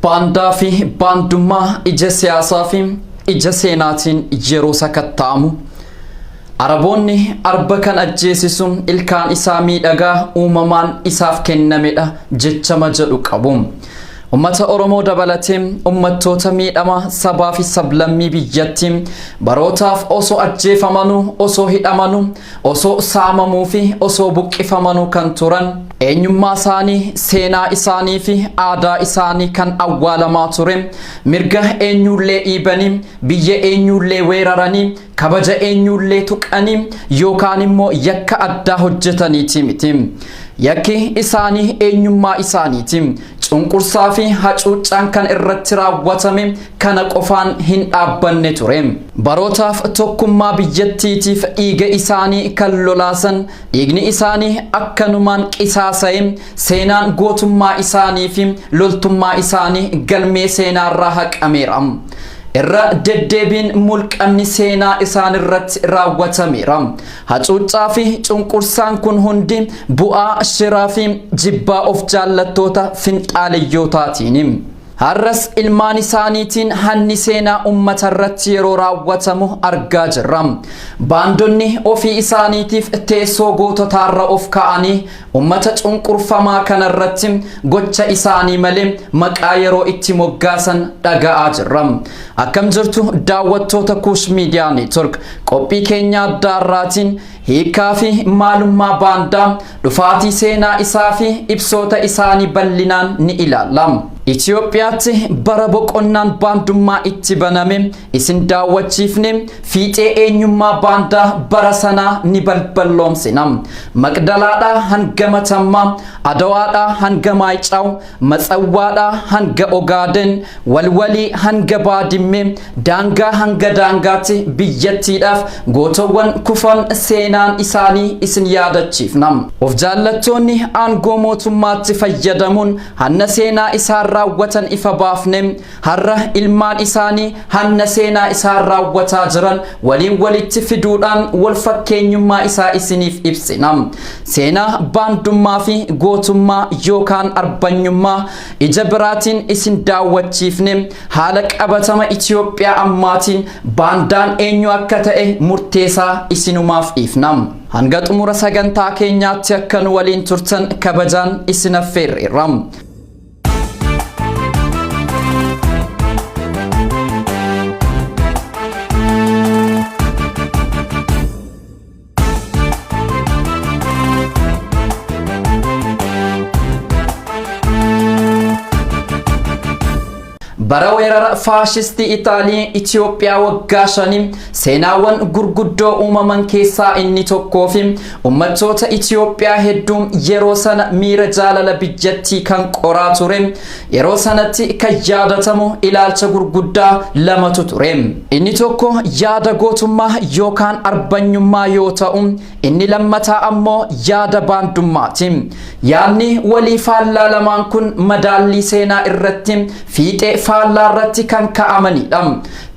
Baandaa fi baandummaa ija siyaasaa fi ija seenaatiin yeroo sakatta'amu Araboonni arba kan ajjeesisu ilkaan isaa miidhagaa uumamaan isaaf kennamedha jechama jedhu qabu. Ummata Oromoo dabalatee ummattoota miidhama sabaa fi sablammii biyyatti barootaaf osoo ajjeefamanuu, osoo hidhamanuu, osoo saamamuu fi osoo buqqifamanuu kan turan eenyummaa isaanii, seenaa isaanii fi aadaa isaanii kan awwaalamaa ture, mirga eenyullee dhiibanii, biyya eenyullee weeraranii, kabaja eenyullee tuqanii yookaan immoo yakka addaa hojjetaniiti miti. Yakki isaanii eenyummaa isaaniiti. Cunqursaa fi hacuuccaan kan irratti raawwatame kana qofaan hin dhaabbanne ture. Barootaaf tokkummaa biyyattiitiif dhiiga isaanii kan lolaasan, dhiigni isaanii akkanumaan qisaasa'e, seenaan gootummaa isaanii fi loltummaa isaanii galmee seenaarraa haqameera. Irra deddeebiin mulqamni seenaa isaan irratti raawwatameera. Hacuuccaa fi cunqursaan kun hundi bu'aa shiraa fi jibbaa of jaallattoota finxaaleyyootaatiin. Har'as ilmaan isaaniitiin hanni seenaa uummata irratti yeroo raawwatamu argaa jirra. Baandonni ofii isaaniitiif teessoo goototaarra of kaa'anii uummata cunqurfamaa kanarratti gocha isaanii malee maqaa yeroo itti moggaasan dhaga'aa jirra. Akkam jirtu daawwattoota Kuush Miidiyaa Neetwork, qophii keenya adda har'aatiin hiikaa fi maalummaa baandaa, dhufaatii seenaa isaa fi ibsoota isaanii bal'inaan ni ilaalla. Itoophiyaatti bara boqonnaan baandummaa itti baname isin daawwachiifne fiixee eenyummaa baandaa bara sanaa ni balballoomsina. Maqdalaadhaa hanga Matammaa, Adawaadhaa hanga Maayicaaw, Matsawwaadhaa hanga Ogaaden, Walwalii hanga Baadimmee, daangaa hanga daangaatti biyyattiidhaaf gootowwan kufan seenaan isaanii isin yaadachiifna. Of jaallattoonni aangoo mootummaatti fayyadamuun hanna seenaa isaan raawwatan ifa baafne, har'a ilmaan isaanii hanna seenaa isaan raawwataa jiran waliin walitti fiduudhaan wal fakkeenyummaa isaa isiniif ibsina. Seenaa baandummaa fi gootummaa yookaan arbanyummaa ija biraatiin isin daawwachiifne haala qabatama Itoophiyaa ammaatiin baandaan eenyu akka ta'e murteessaa isinumaaf dhiifna. Hanga xumura sagantaa keenyaatti akka nu waliin turtan kabajaan isin affeerreerra. Bara weerara faashistii Itaalii Itoophiyaa waggaa 5 seenaawwan gurguddoo uumaman keessaa inni tokkoo fi uummattoota Itoophiyaa hedduun yeroo sana miira jaalala biyyattii kan qoraa ture. Yeroo sanatti kan yaadatamu ilaalcha gurguddaa lamatu ture. Inni tokko yaada gootummaa yookaan arbanyummaa yoo ta'u, inni lammataa ammoo yaada baandummaati. Yaadni walii faallaa lamaan kun madaallii seenaa irratti fiixee faallaa irratti kan ka'amanidha.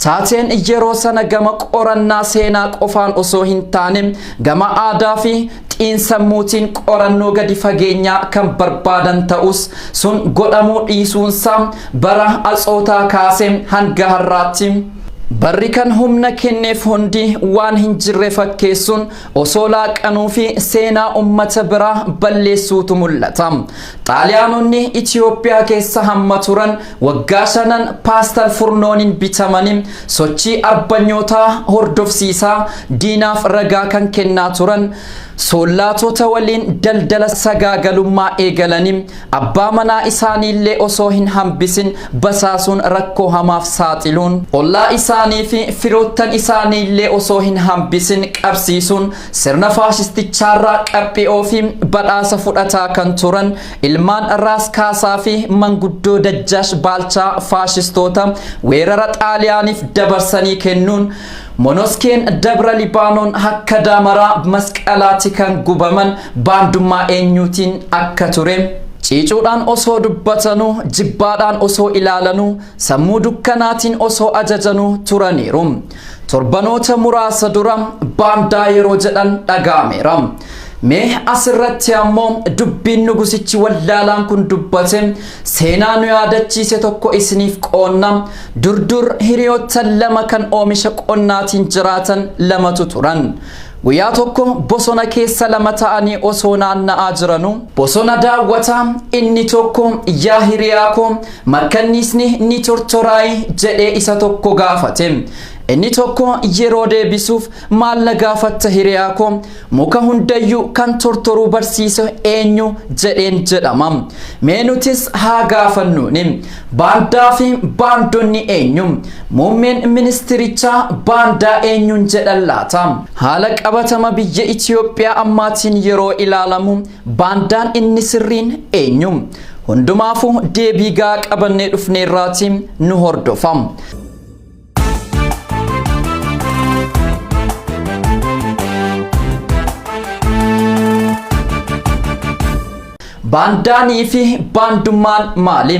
Taateen yeroo sana gama qorannaa seenaa qofaan osoo hin taane gama aadaa fi xiinsammuutiin qorannoo gadi fageenyaa kan barbaadan ta'us, sun godhamuu dhiisuunsaa bara atsootaa kaasee hanga har'aatti barri kan humna kenneef hundi waan hin jirre fakkeessuun osoo laaqanuu fi seenaa ummata biraa balleessuutu mul'ata. Xaaliyaanonni Itoophiyaa keessa hamma turan waggaa 5 paastal furnooniin bitamanii sochii arbanyootaa hordofsiisaa diinaaf ragaa kan kennaa turan, soollaatota waliin daldala sagaagalummaa eegalanii abbaa manaa isaaniillee osoo hin hambisin basaasuun rakkoo hamaaf saaxiluun, ollaa isaanii fi firoottan isaaniillee osoo hin hambisin qabsiisuun sirna faashistichaarraa qaphi'oo fi badhaasa fudhataa kan turan ilmaan Raas Kaasaa fi manguddoo Dajjaash Baalchaa faashistoota weerara Xaaliyaaniif dabarsanii kennuun Monoskeen Dabra Libaanoon hakka Daamaraa Masqalaatti kan gubaman baandummaa eenyuutiin akka ture ciicuudhaan osoo dubbatanuu, jibbaadhaan osoo ilaalanuu, sammuu dukkanaatiin osoo ajajanuu turaniiru. Torbanoota muraasa dura baandaa yeroo jedhan dhaga'ameera. Mee asirratti ammoo dubbiin nugusichi wallaalaan kun dubbate seenaa nu yaadachiise tokko isiniif qoonna. Durdur hiriyoottan lama kan oomisha qonnaatiin jiraatan lamatu turan. Guyyaa tokko bosona keessa lama ta'anii osoo naanna'aa jiranu bosona daawwataa inni tokko, "Yaa hiriyaa koo, makkanniisni ni tortoraayi?" jedhee isa tokko gaafate. Inni tokko yeroo deebisuuf, "Maal na gaafatta, hiriyaa koo? Muka hundayyuu kan tortoruu barsiise eenyu?" jedheen jedhama. Mee nutis haa gaafannuuni. Baandaa fi baandonni eenyu? Muummeen ministirichaa baandaa eenyuun jedhan laata? Haala qabatama biyya Itiyoophiyaa ammaatiin yeroo ilaalamu baandaan inni sirriin eenyu? Hundumaafuu deebii gaa qabannee dhufneerraati, nu hordofa. Baandaanii fi baandummaan maali?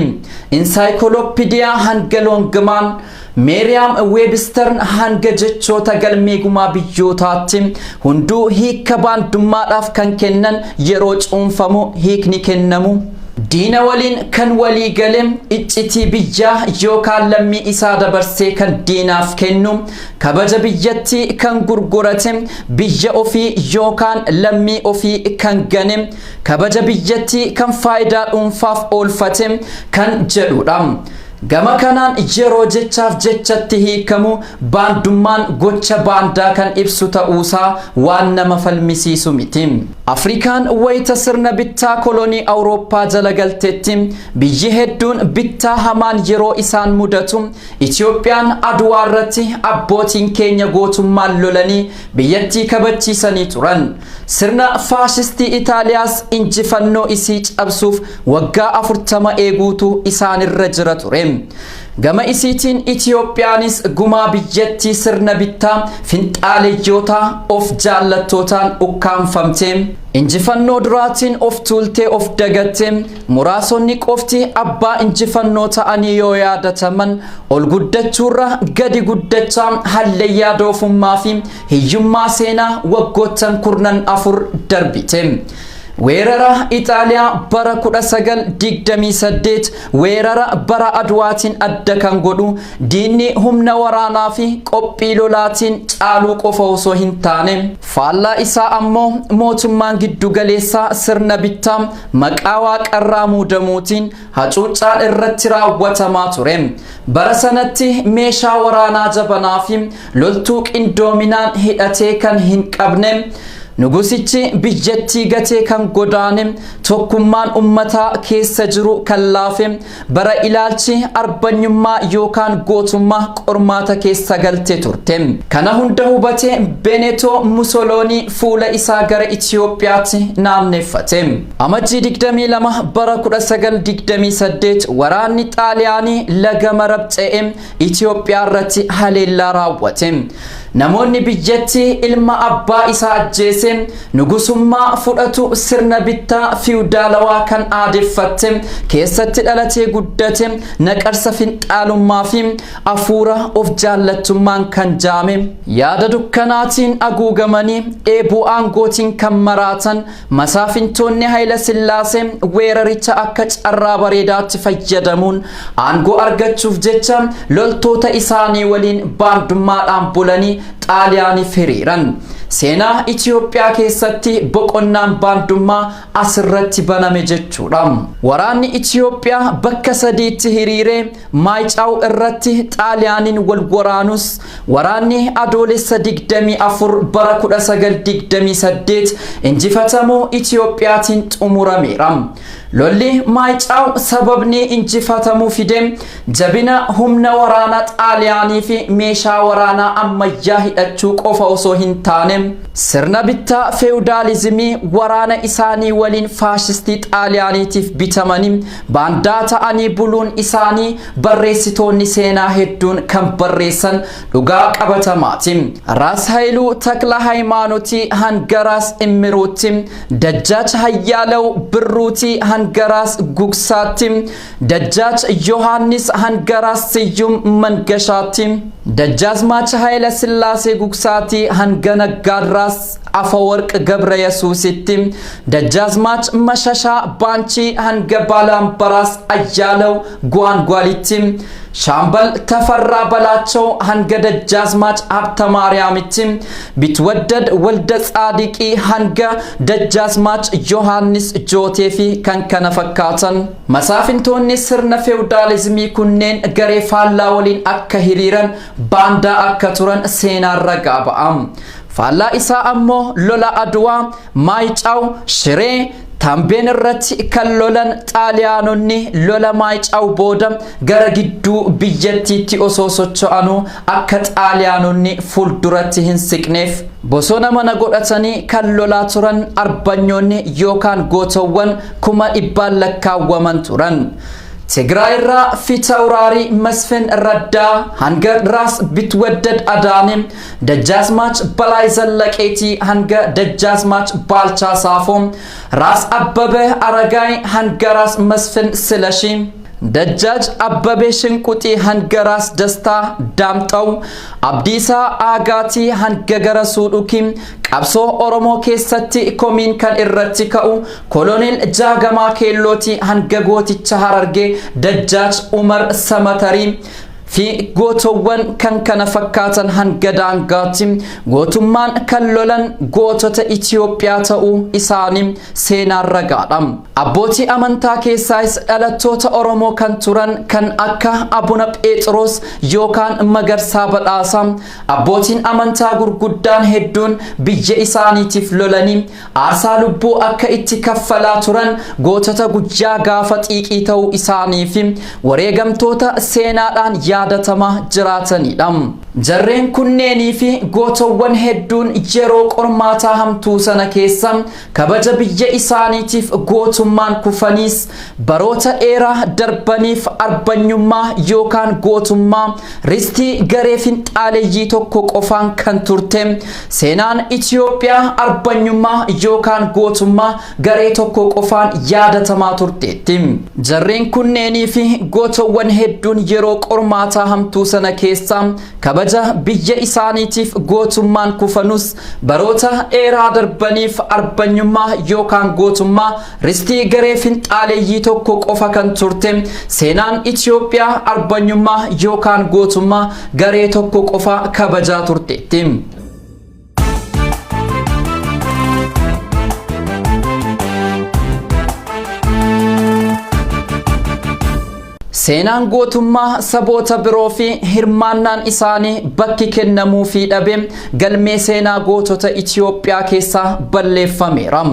Insaayikiloopidiyaa hanga Longman, Merriam Webster hanga jechoota galmee gumaa biyyootaatti hunduu hiika baandummaadhaaf kan kennan yeroo cuunfamu, hiikni kennamu diina waliin kan walii gale, iccitii biyyaa yookaan lammii isaa dabarsee kan diinaaf kennu, kabaja biyyattii kan gurgurate, biyya ofii yookaan lammii ofii kan gane, kabaja biyyattii kan faayidaa dhuunfaaf oolfate kan jedhudha. Gama kanaan yeroo jechaaf jechatti hiikamu, baandummaan gocha baandaa kan ibsu ta'uusaa waan nama falmisiisu miti. Afrikaan wayita sirna bittaa kolonii Awurooppaa jala galtetti biyyi hedduun bittaa hamaan yeroo isaan mudatu, Itiyoophiyaan Aduwaa irratti abbootiin keenya gootummaan lolanii biyyattii kabachiisanii turan. Sirna faashistii Itaaliyaas injifannoo isii cabsuuf waggaa 40 eeguutu isaanirra jira ture. Gama isiitiin Itiyoophiyaanis gumaa biyyattii sirna bittaa finxaaleyyoota of jaallattootaan ukkaanfamte. Injifannoo duraatiin of tuultee of dagatte. Muraasonni qofti abbaa injifannoo ta'anii yoo yaadataman, ol guddachuurra gadi guddachaa hallayyaa doofummaa fi hiyyummaa seenaa waggoottan 14 darbite. Weerara Ixaaliyaa bara 1928 weerara bara Adwaatiin adda kan godhu diinni humna waraanaa fi qophii lolaatiin caaluu qofa osoo hin taane, faallaa isaa ammoo mootummaan giddugaleessaa sirna bittaa maqaa waaqarraa muudamuutiin hacuuccaan irratti raawwatamaa ture. Bara sanatti meeshaa waraanaa jabanaa fi loltuu qindoominaan hidhatee kan hin qabne nugusichi biyyattii gatee kan godaane, tokkummaan ummataa keessa jiru kan laafe, bara ilaalchi arbanyummaa yookaan gootummaa qormaata keessa galte turte. Kana hunda hubatee Benito Mussolini fuula isaa gara Itiyoophiyaatti naanneffate. Amajjii 22 bara 1928 waraanni Xaaliyaanii laga Marab ce'e Itiyoophiyaa irratti haleellaa raawwate. Namoonni biyyattii ilma abbaa isaa ajjeese nugusummaa fudhatu sirna bittaa fiwudaalawaa kan aadeffatte keessatti dhalatee guddate, naqarsa finxaalummaa fi afuura of jaallattummaan kan jaame, yaada dukkanaatiin haguugamanii dheebuu aangootiin kan maraatan masaafintoonni Hayila Sillaasee weeraricha akka carraa bareedaatti fayyadamuun aangoo argachuuf jecha loltoota isaanii waliin baandummaadhaan bulanii Xaaliyaaniif hiriiran. Seenaa Itiyoophiyaa keessatti boqonnaan baandummaa asirratti baname jechuudha. Waraanni Itiyoophiyaa bakka sadiitti hiriiree Maayicaaw irratti Xaaliyaaniin wal waraanus, waraanni Adoolessa 24 bara 1928 injifatamuu Itiyoophiyaatiin xumurameera. Lolli Maayicaaw sababni injifatamuu fide jabina humna waraanaa Xaaliyaanii fi meeshaa waraanaa ammayyaa hidhachuu qofa osoo hin taane, sirna bittaa feewudaalizimii waraana isaanii waliin faashistii Xaaliyaaniitiif bitamanii baandaa ta'anii buluun isaanii barreessitoonni seenaa hedduun kan barreessan dhugaa qabatamaati. Raas Haayiluu Takla Hayimaanotii hanga Raas Immiruutti, Dajjaach Hayyaalaw Birruutii hanga Raas Gugsaatti, Dajjaach Yohaannis hanga Raas Siyyum Mangashaatti, Dajjaazmaach Haayila Sillaasee Gugsaatii hanga Naggaadiraas Afawarq Gabra Yesuusitti, Dajjaazmaach Mashashaa Baanchii hanga Baalaambaraas Ayyaalaw Gwaangwaalitti, Shaambal Tafarraa Balaachoo hanga Dajjaazmaach Habta Maariyaamitti, Bitwaddad Walda Tsaadiqii hanga Dajjaazmaach Yohaannis Jootee fi kan kana fakkaatan. Masaafintoonni sirna feewudaalizimii kunneen garee faallaa waliin akka hiriiran baandaa akka turan seenaan ragaa ba'a. Faallaa isaa ammoo lola Aduwaa, Maayicaaw, Shiree, Tambeen irratti kan lolan Xaaliyaanonni lola Maayicaaw booda gara gidduu biyyattiitti osoo socho'anuu akka Xaaliyaanonni fuulduratti hin siqneef bosona mana godhatanii kan lolaa turan arbanyoonni yookaan gootowwan 100,000 lakkaawwaman turan. Tigraay irraa Fiitawuraarii Masfin Raddaa hanga Raas Bitwaddad Adaane, Dajjaazmaach Balaay Zallaqeetii hanga Dajjaazmaach Baalchaa Saafoo, Raas Abbabee Aragaay hanga Raas Masfin Silashii, Dajjaaj Abbabee Shinquxii hanga Raas Dastaa Daamxaw, Abdiisaa Aagaatii hanga Garasuu Dhukii, qabsoo Oromoo keessatti komiin kan irratti ka'u Koloneel Jaagamaa Keellootii hanga gooticha Harargee Dajjaaj Umar Samatarii fi gootowwan kan kana fakkaatan hanga daangaatti gootummaan kan lolan gootota Itiyoophiyaa ta'uu isaanii seenaan ragaadha. Abbootii amantaa keessaayis dhalattoota Oromoo kan turan kan akka Abuna Pheexiroos yookaan Magarsaa Badhaasaa, abbootiin amantaa gurguddaan hedduun biyya isaaniitiif lolanii aarsaa lubbuu akka itti kaffalaa turan gootota guyyaa gaafa xiiqii ta'uu isaanii fi wareegamtoota seenaadhaan yaadatamaa jiraatanidha. Jarreen kunneenii fi gootowwan hedduun yeroo qormaataa hamtuu sana keessa kabaja biyya isaaniitiif gootummaan kufaniis baroota dheeraa darbaniif arbanyummaa yookaan gootummaa ristii garee finxaaleyyii tokko qofaan kan turte seenaan Itiyoophiyaa arbanyummaa yookaan gootummaa garee tokko qofaan yaadatamaa turteetti. Jarreen kunneenii fi gootowwan hedduun yeroo qormaataa hamtuu sana keessa kabaja biyya isaaniitiif gootummaan kufanus baroota dheeraa darbaniif arbanyummaa yookaan gootummaa ristii garee finxaaleyyii tokko qofa kan turte seenaan Itiyoophiyaa arbanyummaa yookaan gootummaa garee tokko qofa kabajaa turteetti. Seenaan gootummaa saboota biroo fi hirmaannaan isaanii bakki kennamuufii dhabe galmee seenaa gootota Itiyoophiyaa keessaa balleeffameera.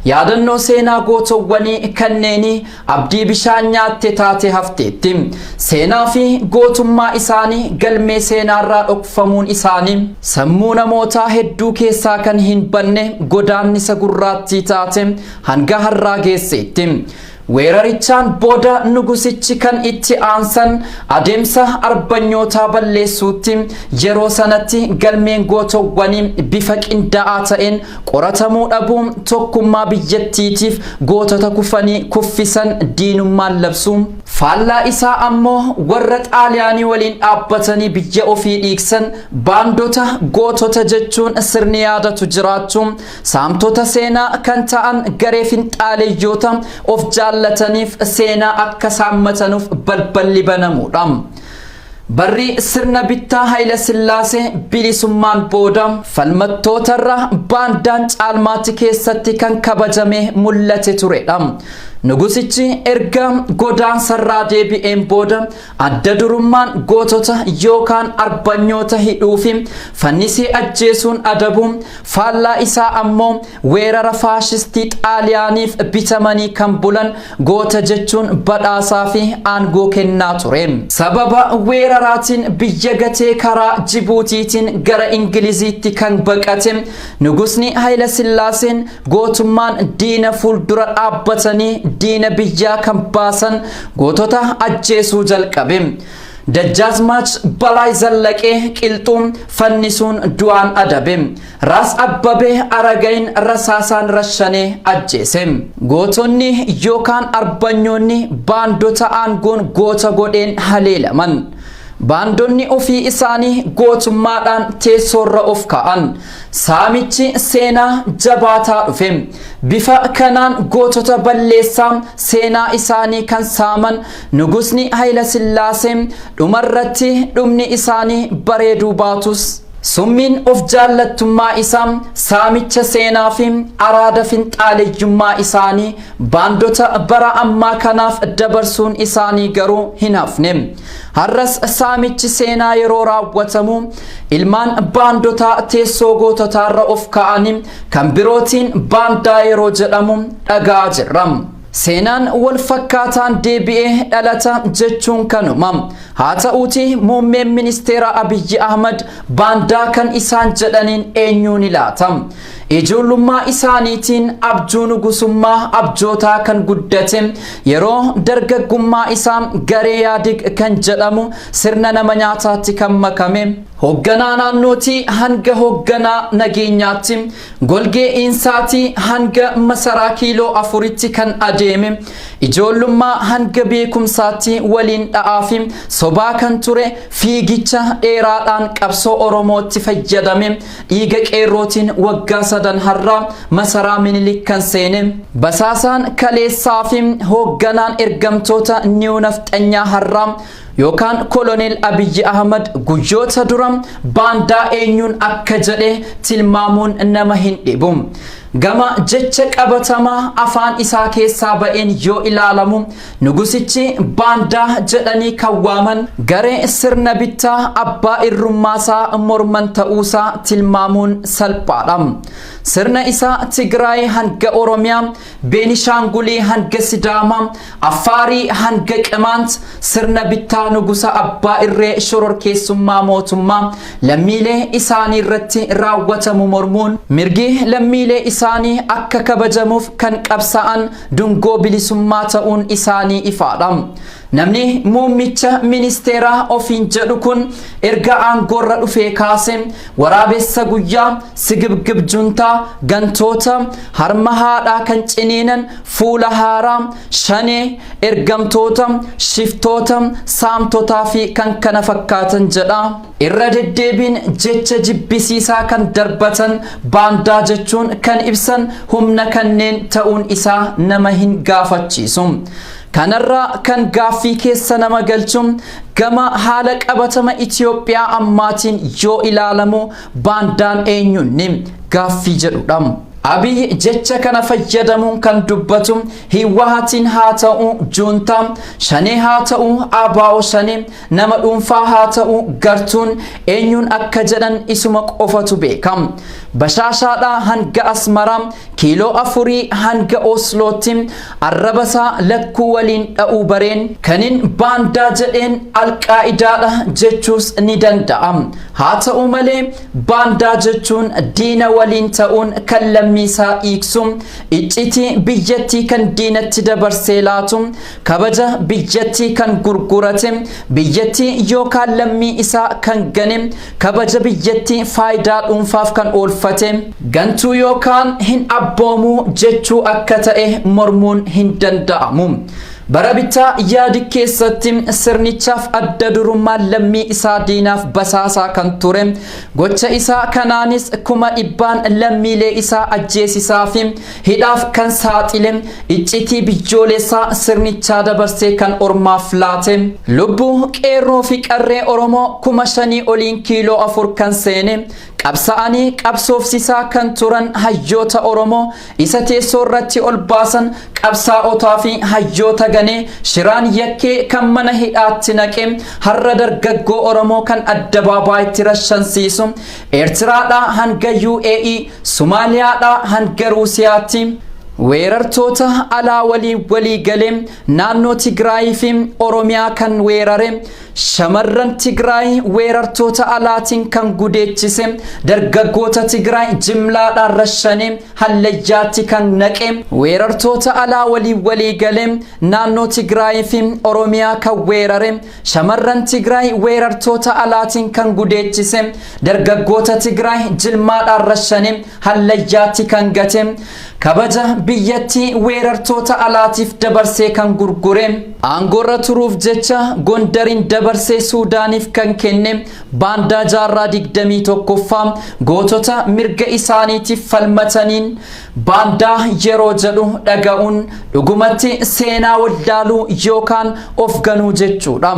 Yaadannoo seenaa gootowwanii kanneenii abdii bishaan nyaatte taate hafteetti. Seenaa fi gootummaa isaanii galmee seenaarraa dhokfamuun isaanii sammuu namootaa hedduu keessaa kan hin banne godaannisa gurraattii taate hanga har'aa geesseetti. Weerarichaan booda nugusichi kan itti aansan adeemsa arbanyootaa balleessuutti yeroo sanatti galmeen gootowwanii bifa qindaa'aa ta'een qoratamuu dhabuun tokkummaa biyyattiitiif gootota kufanii kuffisan diinummaan labsu. Faallaa isaa ammoo warra Xaaliyaanii waliin dhaabbatanii biyya ofii dhiigsan baandota gootota jechuun sirni yaadatu jiraachuu saamtota seenaa kan ta'an garee finxaaleyyoota of jaallataniif seenaa akka saammatanuuf balballi banamuudha. Barri sirna bittaa Haayila Sillaasee bilisummaan booda falmattootarra baandaan caalmaatti keessatti kan kabajame mul'ate turedha. Nugusichi erga godaansarraa deebi'een booda adda durummaan gootota yookaan arbanyoota hidhuu fi fannisee ajjeesuun adabuun faallaa isaa ammoo weerara faashistii Xaaliyaaniif bitamanii kan bulan goota jechuun badhaasaa fi aangoo kennaa ture. Sababa weeraraatiin biyya gatee karaa Jibuutiitiin gara Ingiliziitti kan baqate Nugusni Haayila Sillaaseen gootummaan diina fuuldura dhaabbatanii diina biyyaa kan baasan gootota ajjeesuu jalqabe. Dajjaazmaach Balaay Zallaqee Qilxuu fannisuun du'aan adabe. Raas Abbabee Aragayin rasaasaan rashanee ajjeese. Gootonni yookaan arbanyoonni baandota aangoon goota godheen haleelaman. Baandonni ofii isaanii gootummaadhaan teessoorra of ka'an. Saamichi seenaa jabaataa dhufe. Bifa kanaan gootota balleessaa seenaa isaanii kan saaman Nugusni Hayila Sillaasee dhumarratti dhumni isaanii bareeduu baatus, summiin of jaallattummaa isaa, saamicha seenaa fi araada finxaaleyyummaa isaanii baandota bara ammaa kanaaf dabarsuun isaanii garuu hin hafne. Har'as saamichi seenaa yeroo raawwatamu ilmaan baandotaa teessoo goototaarra of ka'anii kan birootiin baandaa yeroo jedhamu dhagaa jirra. Seenaan wal fakkaataan deebi'ee dhalata jechuun kanuma. Haa ta'uutii muummeen ministeera Abiyyi Ahmad baandaa kan isaan jedhaniin eenyuun ilaata? Ijoollummaa isaaniitiin abjuu nugusummaa abjootaa kan guddate, yeroo dargaggummaa isaa garee Yaadig kan jedhamu sirna nama nyaataatti kan makame, hoogganaa naannootii hanga hoogganaa nageenyaatti, golgee Iinsaatii hanga masaraa kiiloo afuritti kan adeeme, ijoollummaa hanga beekumsaatti waliin dha'aa fi sobaa kan ture, fiigicha dheeraadhaan qabsoo Oromootti fayyadame, dhiiga qeerrootiin waggaa 3 har'aa masaraa Minilik kan seene, basaasaan kaleessaa fi hoogganaan ergamtoota niiw nafxanyaa har'aa yookaan Koloneel Abiyyi Ahmad guyyoota dura baandaa eenyuun akka jedhe tilmaamuun nama hin dhibu. Gama jecha qabatamaa afaan isaa keessaa ba'een yoo ilaalamu, nugusichi baandaa jedhanii kan waaman garee sirna bittaa abbaa irrummaasaa morman ta'uusaa tilmaamuun salphaadha. Sirna isaa Tigraay hanga Oromiyaa, Beenishaangulii hanga Sidaamaa, Affaarii hanga Qimaant sirna bittaa nugusa abbaa irree shororkeessummaa mootummaa lammiilee isaanii irratti raawwatamu mormuun mirgi lammiilee isaanii akka kabajamuuf kan qabsa'an dungoo bilisummaa ta'uun isaanii ifaadha. Namni muummicha ministeeraa ofiin jedhu kun erga aangoorra dhufee kaase waraabessa guyyaa, sigibgib juntaa, gantoota, harma haadhaa kan ciniinan, fuula haaraa, shanee, ergamtoota, shiftoota, saamtotaa fi kan kana fakkaatan jedha. Irra deddeebiin jecha jibbisiisaa kan darbatan baandaa jechuun kan ibsan humna kanneen ta'uun isaa nama hin gaafachiisu. Kanarraa kan gaaffii keessa nama galchu, gama haala qabatama Itoophiyaa ammaatiin yoo ilaalamu baandaan eenyunni gaaffii jedhudha. Abiy jecha kana fayyadamuun kan dubbatu Hiwwaatiin haa ta'u juuntaa, shanee haa ta'u ABO shanee, nama dhuunfaa haa ta'u gartuun, eenyuun akka jedhan isuma qofatu beeka. Bashaashaadhaa hanga Asmaraa, kiiloo afurii hanga Oslootti arrabasaa lakkuu waliin dha'uu bareen kanin baandaa jedheen alqaa'idaadha jechuus ni danda'a. Haa ta'u malee baandaa jechuun diina waliin ta'uun kan lammiisaa dhiigsu, iccitii biyyattii kan diinatti dabarsee laatu, kabaja biyyattii kan gurgurate, biyyattii yookaan lammii isaa kan gane, kabaja biyyattii faayidaa dhuunfaaf kan oolfate, gantuu yookaan hin abboomuu jechuu akka ta'e mormuun hin danda'amu. Bara bittaa Yaadi keessatti sirnichaaf adda durummaan lammii isaa diinaaf basaasaa kan ture, gocha isaa kanaanis 100,000 lammiilee isaa ajjeesisaa fi hidhaaf kan saaxile, iccitii biyyoolessaa sirnichaa dabarsee kan ormaaf laate, lubbuu qeerroo fi qarree Oromoo 5,000 oliin kiiloo afur kan seene, qabsa'anii qabsoofsisaa kan turan hayyoota Oromoo isa teessoo irratti ol baasan, qabsaa'otaa fi hayyoota ganee shiraan yakkee kan mana hidhaatti naqe, har'a dargaggoo Oromoo kan addabaabaayitti rashansiisu, Eertiraadhaa hanga UAE, Somaaliyaadhaa hanga Ruusiyaatti weerartoota alaa walii walii galee naannoo Tigraayii fi Oromiyaa kan weerare, shamarran Tigraay weerartoota alaatiin kan gudeechise, dargaggoota Tigraay jimlaadhaan rashanee hallayyaatti kan naqe, weerartoota alaa walii walii galee naannoo Tigraay fi Oromiyaa kan weerare, shamarran Tigraay weerartoota alaatiin kan gudeechise, dargaggoota Tigraay jilmaadhaan rashanee hallayyaatti kan gate, Kabaja biyyattii weerartoota alaatiif dabarsee kan gurgure, aangoorra turuuf jecha Gondariin dabarsee Suudaaniif kan kenne baandaa jaarraa 21ffaa gootota mirga isaaniitiif falmataniin baandaa yeroo jedhu dhaga'uun dhugumatti seenaa wallaaluu yookaan of ganuu jechuudha.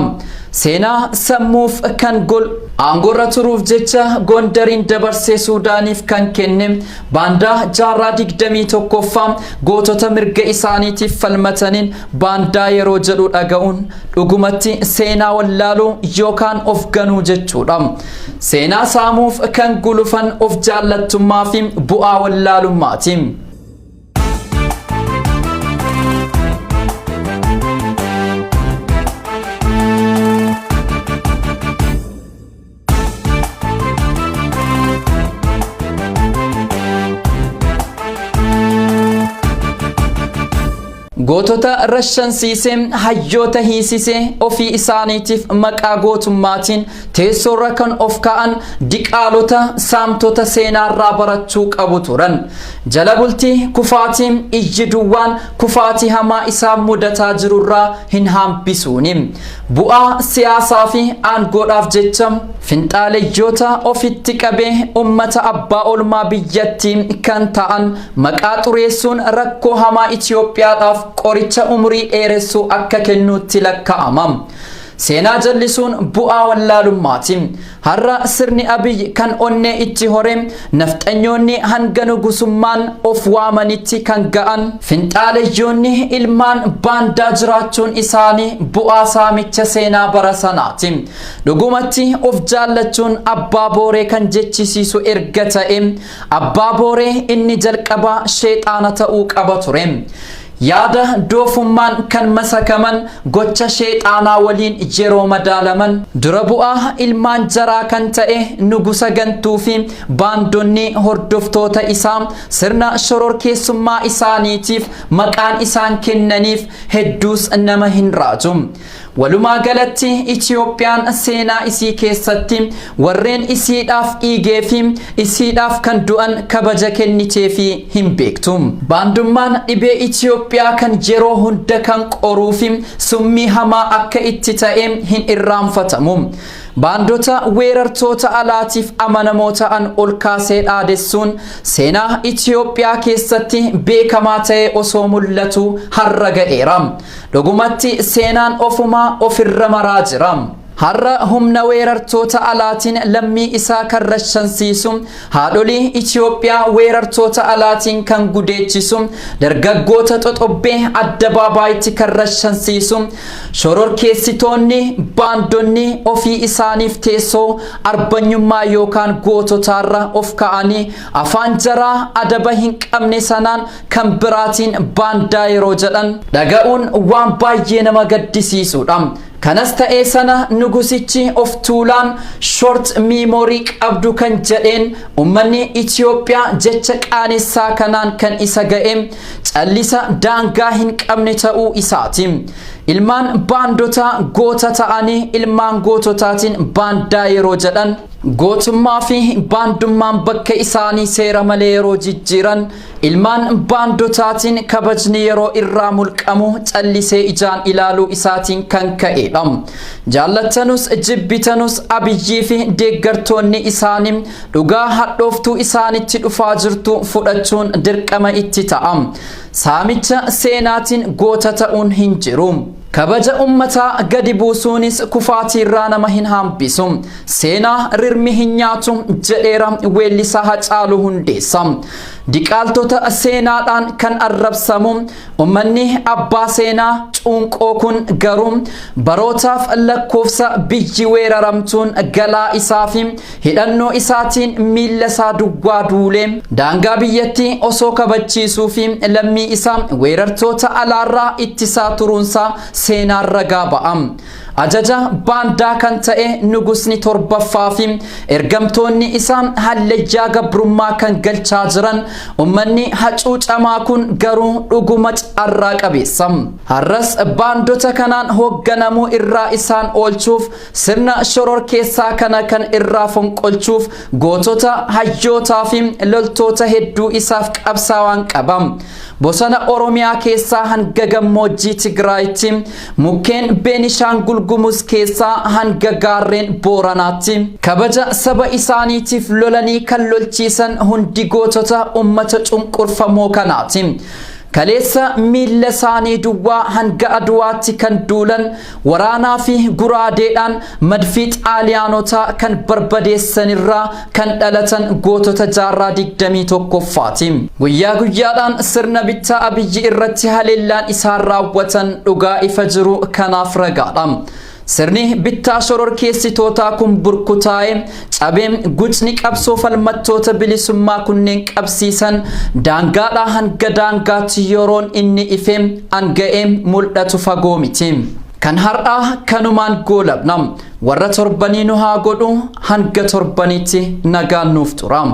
Seenaa sammuuf kan gol aangoorra turuuf jecha Gondariin dabarsee Suudaaniif kan kenne baandaa jaarraa 21ffaa gootota mirga isaaniitiif falmataniin baandaa yeroo jedhu dhaga'uun dhugumatti seenaa wallaaluu yookaan of ganuu jechuudha. Seenaa saamuuf kan gulufan of jaallattummaa fi bu'aa wallaalummaati. Gootota rashansiisee, hayyoota hiisisee, ofii isaaniitiif maqaa gootummaatiin teessoorra kan of ka'an diqaalota saamtota seenaarraa barachuu qabu turan. Jala bultii kufaatii iyyi duwwaan kufaatii hamaa isaan mudataa jirurraa hin hambisuuni. Bu'aa siyaasaa fi aangoodhaaf jecha finxaaleyyoota ofitti qabee ummata abbaa olmaa biyyattii kan ta'an maqaa xureessuun rakkoo hamaa Itoophiyaadhaaf qoricha umurii dheeressuu akka kennuutti lakkaa'ama. Seenaa jallisuun bu'aa wallaalummaati. Har'a sirni Abiy kan onnee itti hore, nafxanyoonni hanga nugusummaan of waamanitti kan ga'an, finxaaleyyoonni ilmaan baandaa jiraachuun isaanii bu'aa saamicha seenaa bara sanaati. Dhugumatti of jaallachuun abbaa booree kan jechisiisu erga ta'e, abbaa booree inni jalqabaa sheexaana ta'uu qaba ture. Yaada doofummaan kan masakaman gocha sheexaanaa waliin yeroo madaalaman, dura bu'aa ilmaan jaraa kan ta'e nugusa gantuu fi baandonni hordoftoota isaa sirna shororkeessummaa isaaniitiif maqaan isaan kennaniif hedduus nama hin raaju. Walumaa galatti Itoophiyaan seenaa isii keessatti warreen isiidhaaf dhiigee fi isiidhaaf kan du'an kabaja kenniteefi hin beektu. Baandummaan dhibee Itoophiyaa kan yeroo hunda kan qoruu fi summii hamaa akka itti ta'e hin irraanfatamu. Baandota weerartoota alaatiif amanamoo ta'an ol kaasee dhaadessuun seenaa Itoophiyaa keessatti beekamaa ta'e osoo mul'atu har'a ga'eera. Dhugumatti seenaan ofumaa ofirra maraa jira. Har'a humna weerartoota alaatiin lammii isaa kan rashansiisu, haadholii Itoophiyaa weerartoota alaatiin kan gudeechisu, dargaggoota xoxobbee addabaabaayiti kan rashansiisu, shororkeessitoonni baandonni ofii isaaniif teessoo arbanyummaa yookaan goototaarra of ka'anii afaan jaraa adaba hin qabne sanaan kan biraatiin baandaa yeroo jedhan dhaga'uun waan baay'ee nama gaddisiisudha. Kanas ta'ee sana nugusichi of tuulaan short memory qabdu kan jedheen ummanni Itoophiyaa jecha qaanessaa kanaan kan isa ga'e callisa daangaa hin qabne ta'uu isaati. Ilmaan baandotaa goota ta'anii ilmaan goototaatiin baandaa yeroo jedhan, gootummaa fi baandummaan bakka isaanii seera malee yeroo jijjiiran, ilmaan baandotaatiin kabajni yeroo irraa mulqamu callisee ijaan ilaaluu isaatiin kan ka'edha. Jaallatanus jibbitanus Abiyyii fi deeggartoonni isaanii dhugaa hadhooftuu isaanitti dhufaa jirtu fudhachuun dirqama itti ta'a. Saamicha seenaatiin goota ta'uun hin jiru. Kabaja ummataa gadi buusuunis kufaatiirraa nama hin hambisu. Seenaa rirmi hin nyaatu jedheera weellisaa Hacaaluu Hundeessaa. Diqaaltota seenaadhaan kan arrabsamu ummanni abbaa seenaa cuunqoo kun garuu barootaaf lakkoofsa biyyi weeraramtuun galaa isaa fi hidhannoo isaatiin miilla isaa duwwaa duulee daangaa biyyattii osoo kabachiisuu fi lammii isaa weerartoota alaarraa ittisaa turuunsaa seenaan ragaa ba'a. Ajaja baandaa kan ta'e nugusni torbaffaa fi ergamtoonni isaa hallayyaa gabrummaa kan galchaa jiran ummanni hacuucamaa kun garuu dhuguma carraa qabeessa. Har'as baandota kanaan hoogganamuu irraa isaan oolchuuf, sirna shororkeessaa kana kan irraa fonqolchuuf gootota, hayyootaa fi loltoota hedduu isaaf qabsaawaan qaba. Bosona Oromiyaa keessaa hanga gammoojjii Tigraayitti, mukkeen Beenishaangul Gumuz keessaa hanga gaarreen Booranaatti kabaja saba isaaniitiif lolanii kan lolchiisan hundi gootota ummata cunqurfamoo kanaati. Kaleessa miilla isaanii duwwaa hanga Aduwaatti kan duulan, waraanaa fi guraadeedhaan madfii Xaaliyaanotaa kan barbadeessanirraa kan dhalatan gootota jaarraa 21ffaati. Guyyaa guyyaadhaan sirna bittaa Abiyyi irratti haleellaan isaan raawwatan dhugaa ifa jiru kanaaf ragaadha. Sirni bittaa shororkeessitootaa kun burkutaa'e cabee gucni qabsoo falmattoota bilisummaa kunneen qabsiisan daangaadhaa hanga daangaatti yeroon inni ife anga'ee mul'atu fagoo miti. Kan har'aa kanumaan goolabna. Warra torbanii nu haa godhu, hanga torbanitti nagaan nuuf tura.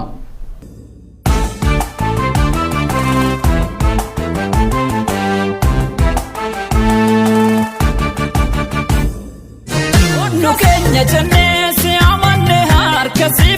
Nu keenya jennee si amanne, harka si